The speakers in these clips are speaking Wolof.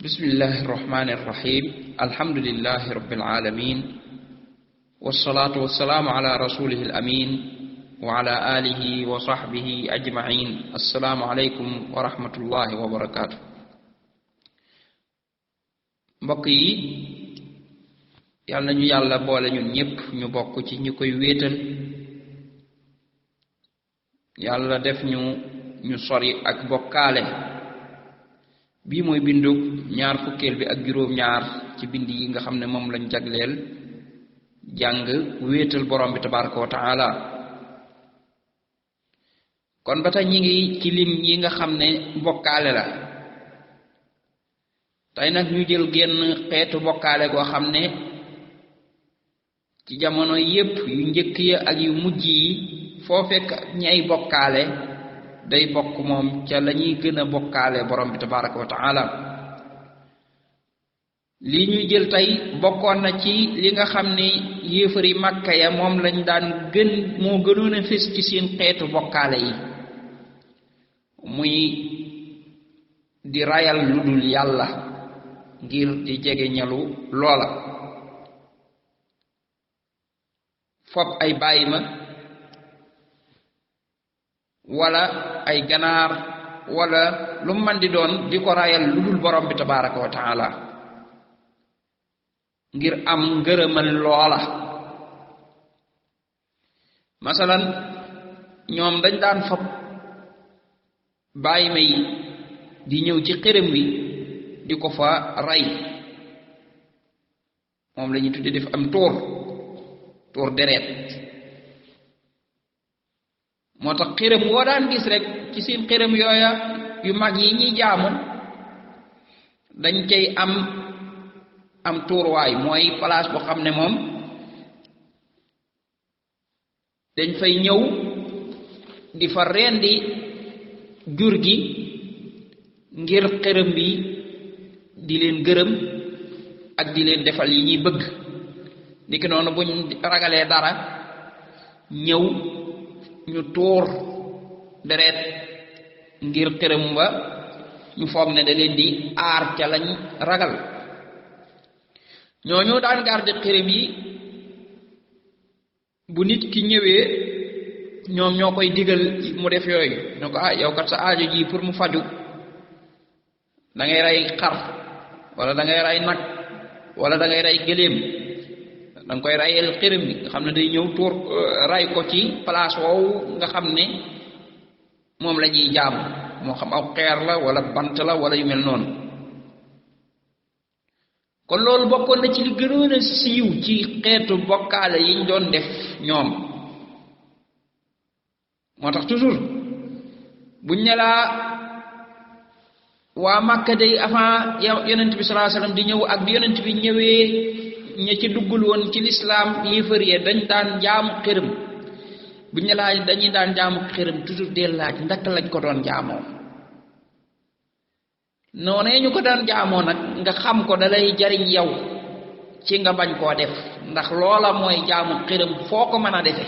بسم الله الرحمن الرحيم الحمد لله رب العالمين والصلاة والسلام على رسوله الأمين وعلى آله وصحبه أجمعين السلام عليكم ورحمة الله وبركاته mbokk yi yàlla nañu yàlla boole ñun ñépp ñu bokk ci ñu koy wéetal yàlla def ñu sori ak bokkaale bii mooy bindug ñaar fukkeel bi ak juróom ñaar ci bind yi nga xam ne moom lañ jagleel jàng wéetal borom bi tabaraka wa taala kon ba tey ñi ngi ci lim yi nga xam ne bokkaale la tey nag ñu jël genn xeetu bokkaale goo xam ne ci jamono yépp yu njëkk ya ak yu mujj yi foo fekk ñay bokkaale day bokk moom ca lañuy gën a bokkaale borom bi tabaraka wa taala lii ñuy jël tey bokkoon na ci li nga xam ne yéefari Makka ya moom lañ daan moo gënoon a fés ci seen xeetu bokkaale yi muy di rayal lu dul yàlla ngir di jege ñalu loola fopp ay bàyyima wala ay ganaar wala lu man di doon di ko rayal lu dul borom bi tabaraka wa taala ngir am ngërëmal loola masalan ñoom dañ daan fab bàyyima yi di ñëw ci xërëm wi di ko fa ray moom la ñuy tudde def am tuur deret moo tax xërëm woo daan gis rek ci seen xërëm yooya yu mag yi ñuy jaamu dañ cay am tuurwaay mooy place boo xam ne moom dañ fay ñëw di fa rendi jur gi ngir xërëm bi di leen gërëm ak di leen defal yi ñuy bëgg niki noonu buñ ragalee dara ñëw ñu tuur deret ngir xërëm ba ñu foog ne da leen di aar ca lañ ragal ñooñu daan garde xërëm yi bu nit ki ñëwee ñoom ñoo koy digal mu def yooyu ne ko yow kat sa aajo ji pour mu faju da ngay rey xar wala da ngay rey nag wala da ngay rey gëléem da nga koy rayel xërëm bi nga xam ne day ñëw tuur ray ko ci place woowu nga xam ne moom la ñuy jaamu moo xam aw xeer la wala bant la wala yu mel noonu kon loolu bokkoon na ci li gënoon a siiw ci xeetu bokkaale yiñ doon def ñoom moo tax toujours buñ ne laa waa Makka day avant yonent bi sallallahu alayhi wasallam di ñëw ak bi yonent bi ñëwee ña ci duggul woon ci lislaam yéefar yi dañ daan jaamu xërëm bu ñu laaj dañuy daan jaamu xërëm toujours dee laaj ndaka lañ ko doon jaamoo noonee ñu ko daan jaamoo nag nga xam ko dalay jariñ yow ci nga bañ koo def ndax loola mooy jaamu xërëm foo ko mën a defe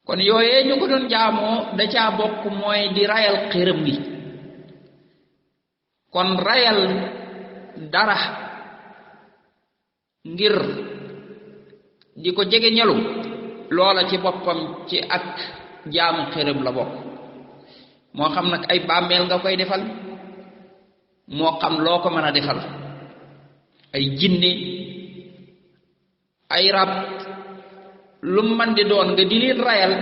kon yooyee ñu ko doon jaamoo da caa bokk mooy di rayal xërëm bi kon rayal dara ngir di ko jege ñalu loola ci boppam ci ak jaamu xërëm la bokk moo xam nag ay bàmmeel nga koy defal moo xam loo ko mën a defal ay jinne ay rab lu man di doon nga di leen rayal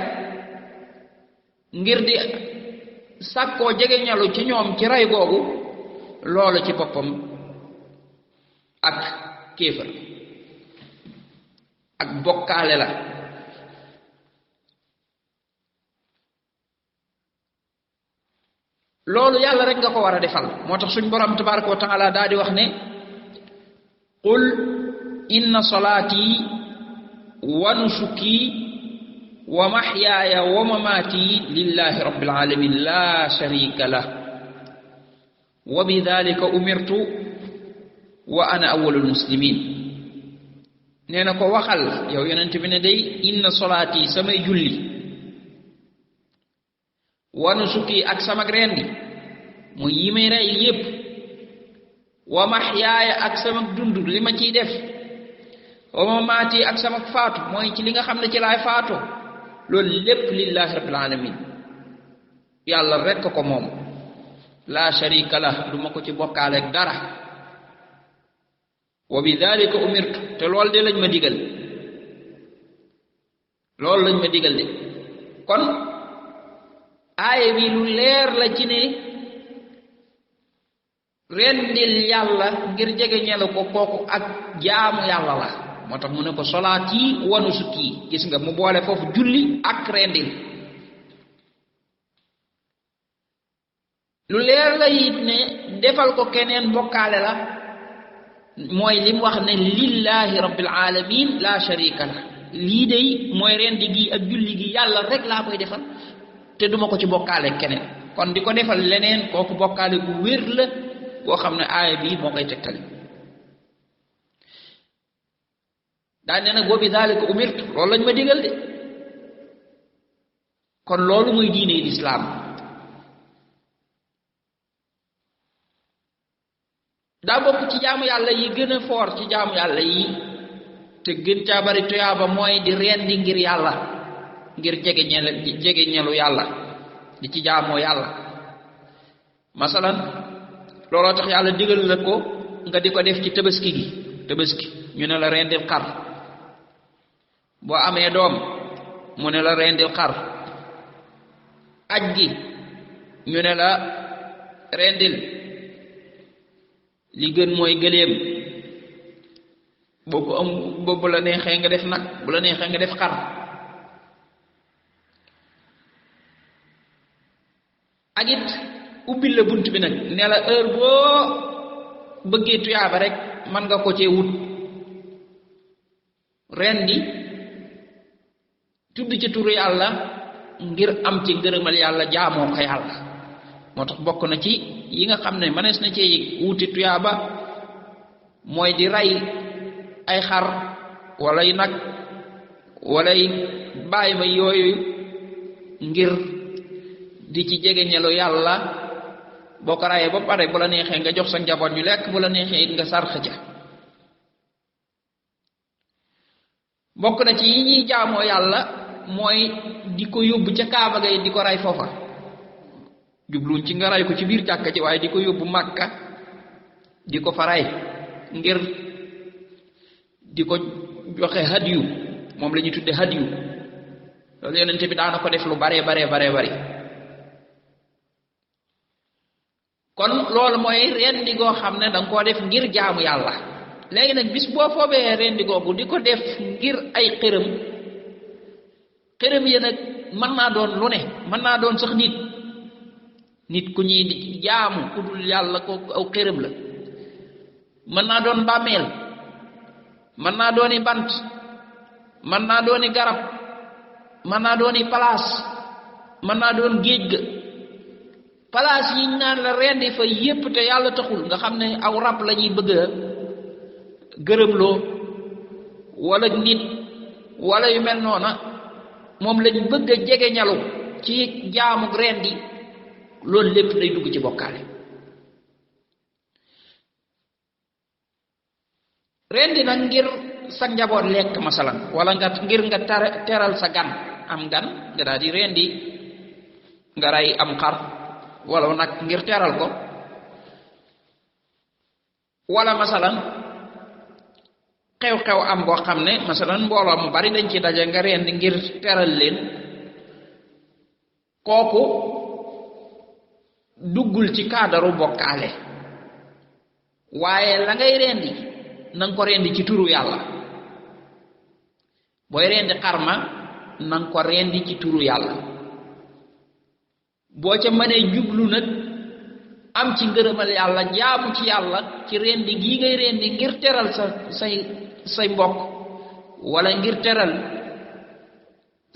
ngir di sàkkoo jege ñalu ci ñoom ci ray googu loolu ci boppam ak kéefër ak bokkaale la loolu yàlla rek nga ko war a defal moo tax suñ borom tabaraka wa taala daal di wax ne qul inna salaati wa nusuki wa mahyaaya wa mamaati lillahi rabbil alamin la sharika lah wa bi dhalika umirtu wa ana awwalul muslimin nee na ko waxal yow yonent bi ne day inna solaati samay julli wa nusuki ak sama rendi muy yi may rey yépp wa mahyaaya ak sama dund li ma ciy def wa mamaati ak sama faatu mooy ci li nga xam ne ci laay faatu loolu lépp lillahi rabbil alamin yàlla rekk ko moom la sharika la du ma ko ci bokkaaleeg dara wa bi dhalika umirtu te loolu de lañ ma digal loolu lañ ma digal de kon aaya bi lu leer la ci ne rendil yàlla ngir jege ñelu ko kooku ak jaamu yàlla la moo tax mu ne ko solaat yi wa nusuk yi gis nga mu boole foofu julli ak rendil lu leer la it ne defal ko keneen bokkaale la mooy lim wax ne lillahi rabbil alamin la sharika la lii dey mooy rendi gi ak julli gi yàlla rek laa koy defal te duma ko ci bokkaale keneen kon di ko defal leneen kooku bokkaale gu wér la boo xam ne aaya bii moo koy tegtali daa ne nag wa bi dhalika umirtu loolu lañ ma digal de kon loolu mooy diine lislaam daa bokk ci jaamu yàlla yi gën a foor ci jaamu yàlla yi te gën caa bari tuyaaba mooy di rendi ngir yàlla ngir jege ñelu yàlla di ci jaamoo yàlla masalan looloo tax yàlla digal la ko nga di ko def ci tabaski gi tabaski ñu ne la rendil xar boo amee doom mu ne la rendil xar aj gi ñu ne la rendil li gën mooy gëléem boo ko am bu la neexee nga def nag bu la neexee nga def xar ak it ubbil la bunt bi nag ne la heure boo bëggee tuyaaba rek man nga ko cee wut rendi tudd ci turu yàlla ngir am ci ngërëmal yàlla jaamoo ko yàlla moo tax bokk na ci yi nga xam ne mënees na cee wuti tuyaaba mooy di rey ay xar wala y nag wala y bàyyi ma yooyu ngir di ci jegeñelu yàlla boo ko rayee ba pare bu la neexee nga jox sa njaboot ñu lekk bu la neexee it nga sarx ca bokk na ci yi ñuy jaamoo yàlla mooy di ko yóbbu ca kaaba ga di ko ray foofa jubluñ ci nga ray ko ci biir jàkka ji waaye di ko yóbbu Makka di ko fa ray ngir di ko joxe hadiyu moom la ñuy tudde hadiyu loolu yonente bi daana ko def lu bare bari kon loolu mooy rendi goo xam ne danga koo def ngir jaamu yàlla léegi nag bis boo foobee rendi googu di ko def ngir ay xërëm yi nag mën naa doon lu ne mën naa doon sax nit ku ñuy jaamu ku dul yàlla ko aw xërëm la mën naa doon bàmmeel mën naa dooni bant mën naa dooni garab mën naa dooni palaas mën naa doon géej ga palaas yi ñu naan la rendi fa yépp te yàlla taxul nga xam ne aw rab la ñuy bëgg a gërëmloo wala nit wala yu mel noona moom lañ bëgg a jege ñalu ci jaamu rendi loolu lépp day dugg ci bokkaale rendi nag ngir sa njaboot lekk masalan wala ngir nga teral sa gan am gan nga daal di rendi nga rey am xar wala nag ngir teral ko wala masalan xew-xew am boo xam ne masalan mbooloo mu bari dañ ci daje nga rendi ngir teral leen kooku duggul ci kaadaru bokkaale waaye la ngay rendi nanga ko rendi ci turu yàlla booy rendi xarma nanga ko rendi ci turu yàlla boo ca mënee jublu nag am ci ngërëmal yàlla jaamu ci yàlla ci rendi gii ngay rendi ngir teral say mbokk wala ngir teral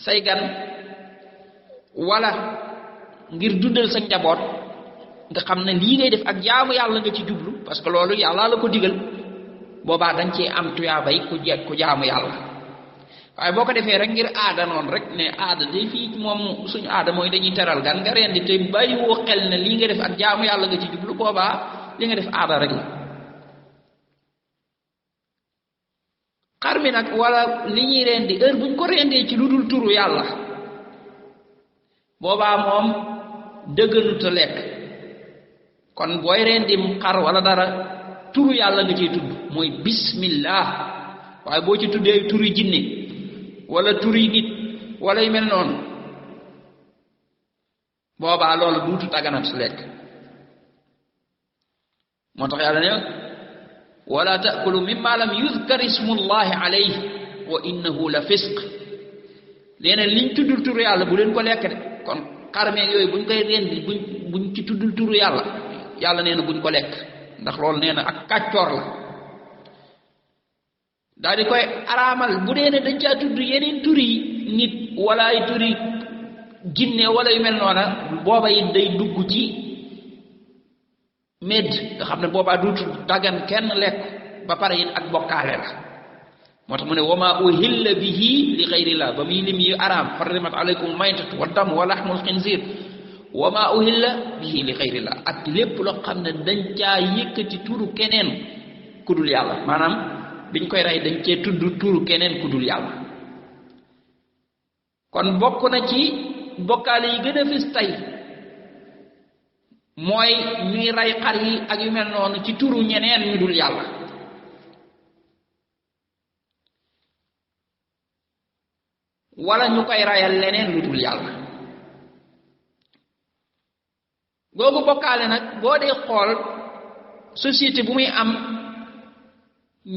say gan wala ngir dundal sa njaboot nga xam ne lii ngay def ak jaamu yàlla nga ci jublu parce que loolu yàlla la ko digal boobaa dañ ci am tuyaabay ku jaamu yàlla waaye boo ko defee rek ngir aada noonu rek ne aada de fii moom suñu aada mooy dañuy teral gan nga rendi te bàyyiwoo xel ne lii nga def ak jaamu yàlla nga ci jublu boobaa li nga def aada rek la xar mi nag wala li ñuy rendi heure buñ ko rendee ci lu dul turu yàlla boobaa moom dëgganuta lekk kon booy rendim xar wala dara turu yàlla nga ciy tudd mooy bismillah waaye boo ci tuddee turi jinne wala turi nit wala yu mel noonu boobaa loolu duutu daganat lekk moo tax yàlla ne wala taakulu mimma lam yuzkar ismullahi alayhi wa innahu la fisq leneen liñ tuddul turu yàlla bu leen ko lekk de kon xarmeeg yooyu buñ koy rendi buñ ci tuddul turu yàlla nee na buñ ko lekk ndax loolu nee na ak kàccoor la daal di koy araamal bu dee ne dañ caa tudd yeneen turi nit wala ay turi jinne wala yu mel noona booba it day dugg ci med nga xam ne boobaa duutu dagan kenn lekk ba pare it ak bokkaale la moo tax mu ne wama uhilla bihi li ghayrillah ba muy lim yi araam harrimat alaykum maytatu wa dam wa lahmul khinzir wama uhilla bihi li ghayrillah ak lépp loo xam ne dañ caa yëkkati turu keneen ku dul yàlla maanaam biñ koy rey dañ cee tudd turu keneen ku dul yàlla kon bokk na ci bokkaale yi gën a fis tey mooy ñuy rey xar yi ak yu mel noonu ci turu ñeneen ñu dul yàlla wala ñu koy reyal leneen lu dul yàlla googu bokkaale nag boo dee xool société bu muy am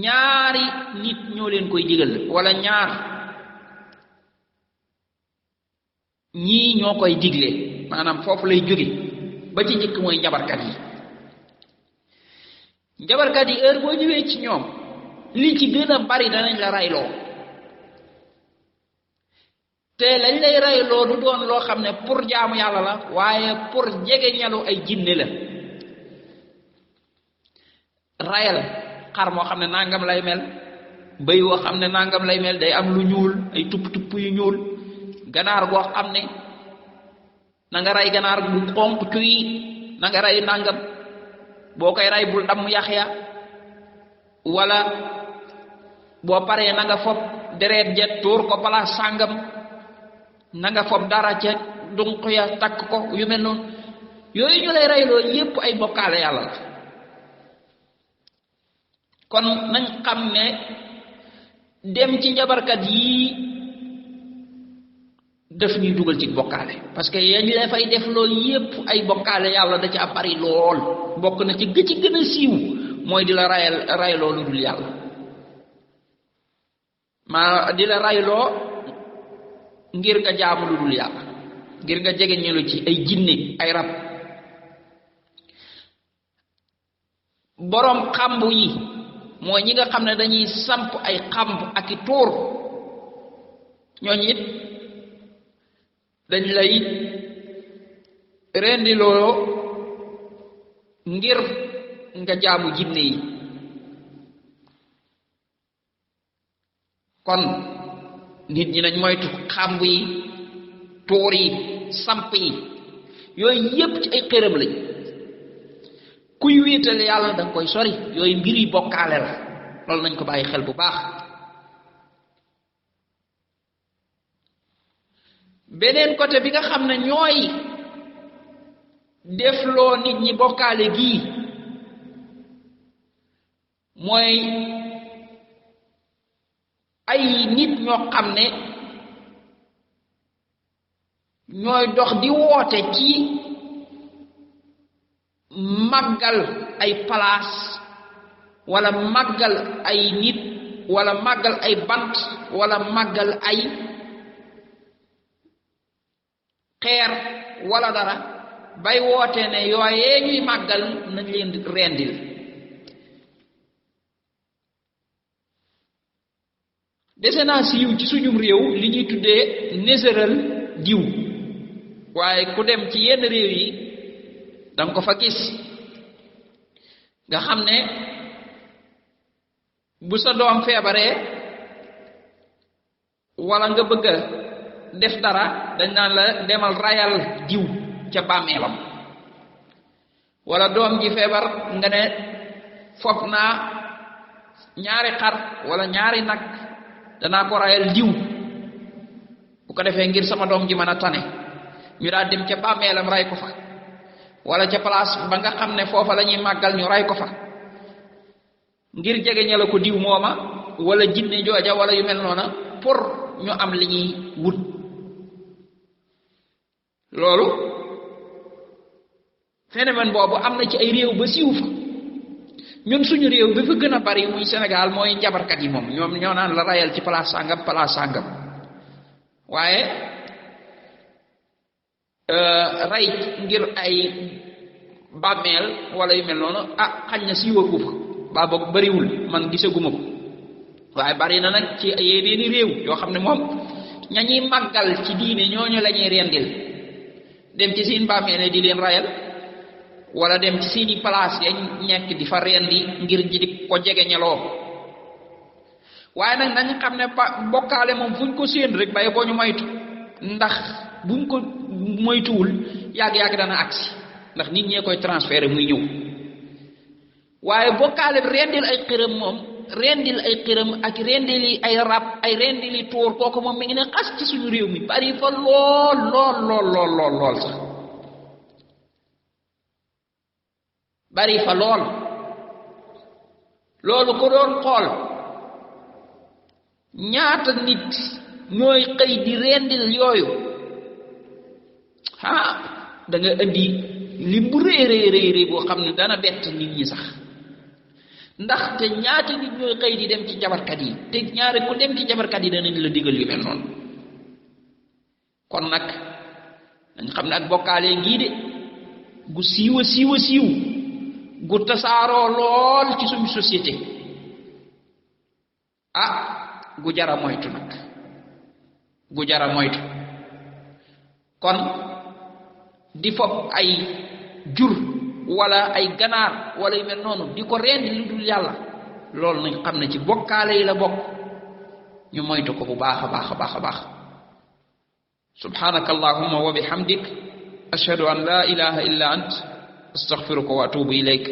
ñaari nit ñoo leen koy digal wala ñaar ñii ñoo koy digle maanaam foofu lay jóge ba ci njëkk mooy njabarkat yi heure boo ñëwee ci ñoom li ci gën a bari danañ la rayloo te lañ lay rayloo du doon loo xam ne pour jaamu yàlla la waaye pour jege ñalu ay jinne la rayal xar moo xam ne nangam lay mel bëy woo xam ne nangam lay mel day am lu ñuul ay tupp yu ñuul ganaar goo xam ne na nga rey ganaar bu xonq cuy na nga rey nangam boo koy rey bul damm yax ya wala boo paree na nga fob deret ja tuur ko palaas sàngam na nga fob dara ca dunq ya takk ko yu mel noonu yooyu ñu lay reyloo yépp ay bokkaale yàlla la kon nañ xam ne dem ci njabarkat yii daf ñuy dugal ci bokkaale parce que yéen ñi dafay def loolu yépp ay bokkaale yàlla da ci bari lool bokk na ci gën a siiw mooy di la rayloo lu dul yàlla maa di la rayloo ngir nga jaamu lu dul yàlla ngir nga jege ñelu ci ay jinne ay rab boroom xambu yi mooy ñi nga xam ne dañuy samp ay xamb ak i tuur ñooñu it dañ lay rendiloo ngir nga jaamu jinne yi kon nit ñi nañ moytu xamb yi tuur yi samp yi yooyu yépp ci ay xërëm lañ kuy wéetal yàlla danga koy sori yooyu mbir yi bokkaale la loolu nañ ko bàyyi xel bu baax beneen côté bi nga xam ne ñooy defloo nit ñi bokkaale gii mooy ay nit ñoo xam ne ñooy dox di woote ci màggal ay palaas wala màggal ay nit wala màggal ay bant wala màggal ay xeer wala dara bay woote ne yooyee ñuy màggal nañ leen rendil dese naa siiw ci suñum réew li ñuy tuddee néséral diw waaye ku dem ci yenn réew yi danga ko fa gis nga xam ne bu sa doom feebaree wala nga bëgg def dara dañ naan la demal rayal diw ca bàmmeelam wala doom ji feebar nga ne fopp naa ñaari xar wala ñaari nag danaa ko rayal diw bu ko defee ngir sama doom ji mën a tane ñu daal dem ca bàmmeelam ray ko fa wala ca place ba nga xam ne foofa la ñuy màggal ñu ray ko fa ngir jege ña la ko diw mooma wala jinne jooja wala yu mel noona pour ñu am li ñuy wut loolu phénomène boobu am na ci ay réew ba siiw fa ñun suñu réew bi fa gën a bari muy Sénégal mooy njabarkat yi moom ñoom ñoo naan la rayal ci place sàngam waaye ray ngir ay bàmmeel wala yu mel noonu xañ na siiwagu fa baa boog bariwul man gisaguma ko waaye bari na nag ci yeneeni réew yoo xam ne moom ñañuy màggal ci diine ñooñu la ñuy rendil dem ci seen bàmmeel di leen rayal wala dem ci seeni place ya ñekk di fa rendi ngir ji di ko jege ñeloo waaye nag nañ xam ne bokkaale moom fuñ ko séen rek bay boo ñu moytu ndax buñ ko moytuwul yàgg-yàgg dana agsi ndax nit ñee koy transférer muy ñëw waaye bokkaale rendil ay xërëm moom rendil ay xërëm ak rendili ay rab ay rendili tuur kooku moom mi ngi ne xas ci suñu réew mi bari fa lool sax bari fa loolu ko doon xool ñaata nit ñooy xëy di rendil yooyu da nga indi lim bu rëy boo xam ne dana bett nit ñi sax ndax te ñaata nit ñooy xëy di dem ci jabarkat yi te ñaare ku dem ci jabarkat yi danañ la digal yu mel noonu kon nag dañ xam ne ak bokkaale ngii de gu siiw gu tasaaroo lool ci suñu société gu jara moytu nag gu jara moytu kon di fopp ay jur wala ay ganaar wala yu mel noonu di ko rendi lu dul yàlla loolu nañ xam ne ci bokkaale yi la bokk ñu moytu ko bu baax a baax subhanaka allahumma wa bihamdik ashhadu an la ilaha illa ant astaghfiruka wa atubu ilayk